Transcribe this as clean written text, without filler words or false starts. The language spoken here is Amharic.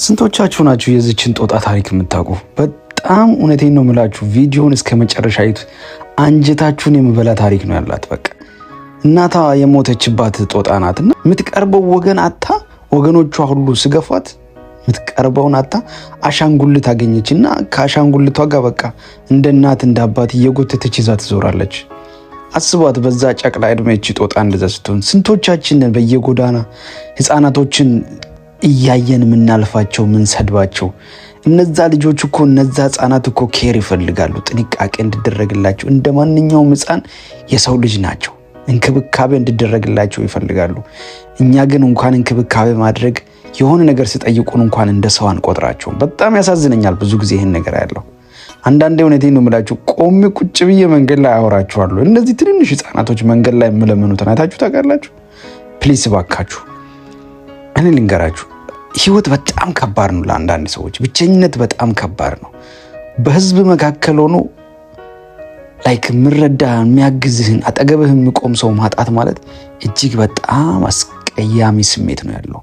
ስንቶቻችሁ ናችሁ የዚችን ጦጣ ታሪክ የምታውቁ? በጣም እውነቴን ነው የምላችሁ፣ ቪዲዮን እስከ መጨረሻ እዩት። አንጀታችሁን የሚበላ ታሪክ ነው ያላት። በቃ እናቷ የሞተችባት ጦጣ ናት እና የምትቀርበው ወገን አጥታ፣ ወገኖቿ ሁሉ ሲገፏት የምትቀርበውን አጥታ አሻንጉሊት አገኘች እና ከአሻንጉሊቷ ጋር በቃ እንደ እናት እንደ አባት እየጎተተች ይዛ ትዞራለች። አስቧት፣ በዛ ጨቅላ እድሜች ጦጣ እንደዛ ስትሆን ስንቶቻችንን በየጎዳና ህፃናቶችን እያየን የምናልፋቸው ምንሰድባቸው? እነዛ ልጆች እኮ፣ እነዛ ህፃናት እኮ care ይፈልጋሉ፣ ጥንቃቄ እንዲደረግላቸው። እንደ ማንኛውም ህፃን የሰው ልጅ ናቸው፣ እንክብካቤ እንዲደረግላቸው ይፈልጋሉ። እኛ ግን እንኳን እንክብካቤ ማድረግ የሆነ ነገር ሲጠይቁን እንኳን እንደ ሰው አንቆጥራቸውም። በጣም ያሳዝነኛል ብዙ ጊዜ ይህን ነገር ያለው። አንዳንዴ እውነቴን ነው የምላችሁ፣ ቆሜ ቁጭ ብዬ መንገድ ላይ አወራችኋለሁ። እነዚህ ትንንሽ ህፃናቶች መንገድ ላይ የሚለምኑትን አይታችሁ ታውቃላችሁ? Please እባካችሁ፣ እኔ ልንገራችሁ፣ ህይወት በጣም ከባድ ነው ለአንዳንድ ሰዎች። ብቸኝነት በጣም ከባድ ነው። በህዝብ መካከል ሆኖ like የሚረዳ፣ የሚያግዝህን፣ አጠገብህ የሚቆም ሰው ማጣት ማለት እጅግ በጣም አስቀያሚ ስሜት ነው ያለው።